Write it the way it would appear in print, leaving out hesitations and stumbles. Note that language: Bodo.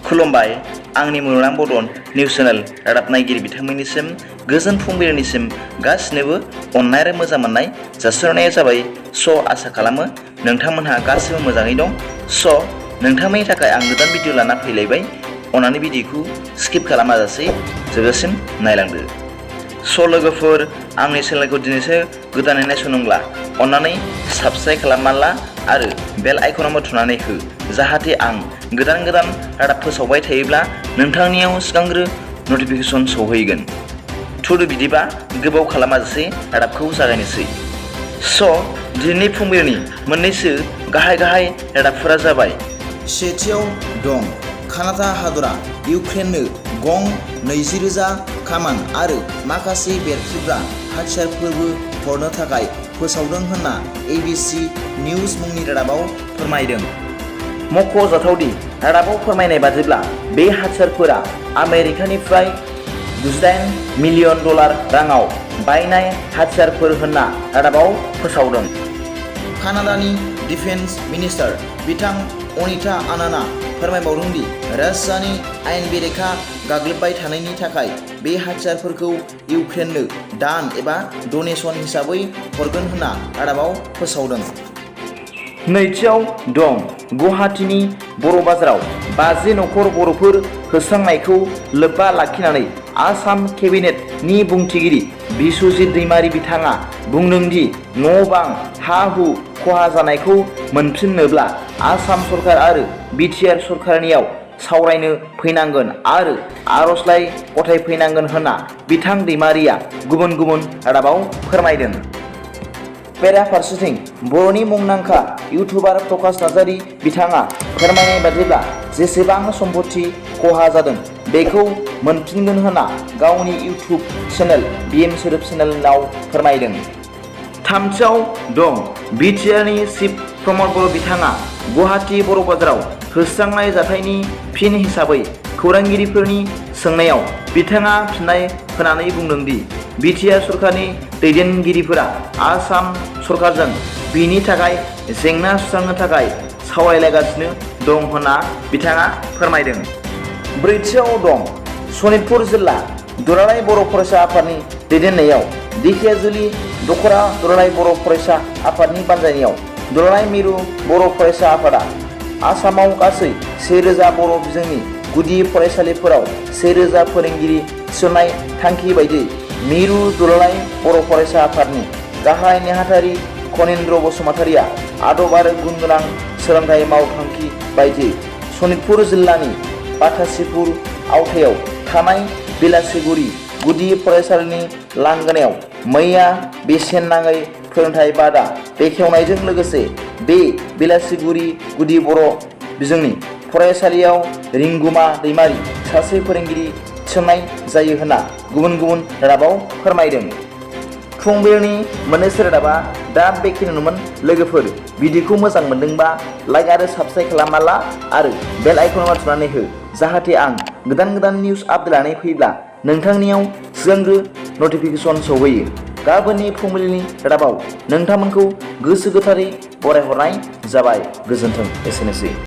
खुलुमबाय आंनि मुलुगनां बड'न निउस चेनेल रादाब नायगिरि बिथांमोननिसिम गोजोन फुंबिलिनिसिम गासिनोबो अननाय आरो मोजां मोननाय जासिहरनाया जाबाय। आसा खालामो नोंथांमोनहा गासिबो मोजाङै दं। नोंथांमोननि थाखाय आं गोदान भिडिअ लाना फैलायबाय। अन्नानै भिडिअखौ स्किप खालामाजासे जोबजासिम नायलांदो। लोगोफोर, आंनि चेनेलखौ दिनैसो गोदानै नायसंदोंब्ला अन्नानै साबस्क्राइब खालामना ला आरो बेल आइकनाव थुनानै हो, जाहाथे आं गोदान रादाब फोसावबाय थायोब्ला नोंथांनियाव सिगांग्रो नटिफिकेसन सौहैगोन। बिदिबा गोबाव खालामाजासे रादाबखौ जागायनोसै। दिनैनि फुंबिलिनि मोननैसो गाहाय रादाबफोरा जाबाय। सेथियाव दं कानाडा हादरा इउक्रेननो गं 20,000 कामान आरो माखासे बेरफ्रुग्रा हाथियारफोरबो हरनो थाखाय फोसावदों होनना ABC निउज मुंनि रादाबाव फोरमायदों। मख'जाथावदि रादाबाव फोरमायनाय बादिब्ला बे हाथियारफोरा आमेरिकानिफ्राय $98 मिलियन राङाव बायनाय हाथियारफोर होनना रादाबाव फोसावदों। कानाडानि डिफेन्स मिनिस्टार बिथां अनिता आनन्दआ फोरमायबावदों दि रासियानि आयेन बेरेखा गाग्लोबबाय थानायनि थाखाय बे हाथियारफोरखौ इउक्रेननो दान एबा डनेसन हिसाबै हरगोन होनना रादाबाव फोसावदों। नैथियाव दं गुवाहाटीनि बर' बाजाराव 50 नखर बर'फोर होस्रांनायखौ लोब्बा लाखिनानै आसाम केबिनेटनि बुंथिगिरि बिस्वजित दैमारी बिथाङा बुंदों दि न' बां हा-हु खहा जानायखौ मोनफिननोब्ला आसाम सरकार आरो बिटिआर सरकारनियाव सावरायनो फैनांगोन आरो आर'जलाइ गथायफैनांगोन होनना बिथां दैमारीया गुबुन रादाबाव फोरमायदों। बेराफारसेथिं बर'नि मुंदांखा इउटुबार प्रकाश नार्जारी बिथाङा फोरमायनाय बादिब्ला जेसेबां सम्पति खहा जादों बेखौ मोनफिनगोन होनना गावनि इउटुब चेनेल BM सोदोब चेनेलाव फोरमायदों। थामथियाव दं बिटिआरनि चिफ प्रमद बर' बिथाङा गुवाहाटी बर' बाजाराव होस्रांनाय जाथायनि फिन हिसाबै खौरांगिरिफोरनि सोंनायाव बिथाङा फिननाय होनानै बुंदों दि बिटिआर सरकारनि दैदेनगिरिफोरा आसाम सरकारजों बिनि थाखाय जेंना सुस्रांनो थाखाय सावरायलायगासिनो दं होनना बिथाङा फोरमायदों। ब्रैथियाव दं सनितपुर जिल्ला दुलाराय बर' फरायसा आफादनि दैदेननायाव दिखियाजुलि दख'रा दुलाराय बर' फरायसा आफादनि बानजायनायाव दुलाराय मिरु बर' फरायसा आफादा आसामाव गासै 1000 बर' बिजोंनि गुदि फरायसालिफोराव 1000 फोरोंगिरि थिसननाय थांखि बायदियै मिरु दुलाराय बर' फरायसा आफादनि गाहाय नेहाथारि खनीन्द्र बसुमतारीया आदब आरो गुन गोनां सोलोंथाइ मावथांखि बायदियै सनितपुर जिल्लानि बाथासिपुर आवथायाव थानाय बिलासिगुरि गुदि फरायसालिनि लांगोनायाव मैया बेसेन नाङै फोरोंथाइ बादा बेखेवनायजों लोगोसे बे बिलासिगुरि गुदि बर' बिजोंनि फरायसालियाव रिंगुमा दैमारी सासे फोरोंगिरि थिसननाय जायो होनना गुबुन रादाबाव फोरमायदों। फुंबिलिनि मोननैसो रादाबा दा बेखिनियानोमोन। लोगोफोर, भिडिअखौ मोजां मोनदोंबा लाइक आरो साबस्क्राइब खालामना ला आरो बेल आइकनाव थुनानै हो, जाहाथे आं गोदान निउस आपडेट लानानै फैब्ला नोंथांनियाव सिगांग्रो नटिफिकेसन सौहैयो। गाबोननि फुंबिलिनि रादाबाव नोंथांमोनखौ गोसो गोथारै बरायहरनाय जाबाय। गोजोन्थों। एसेनोसै।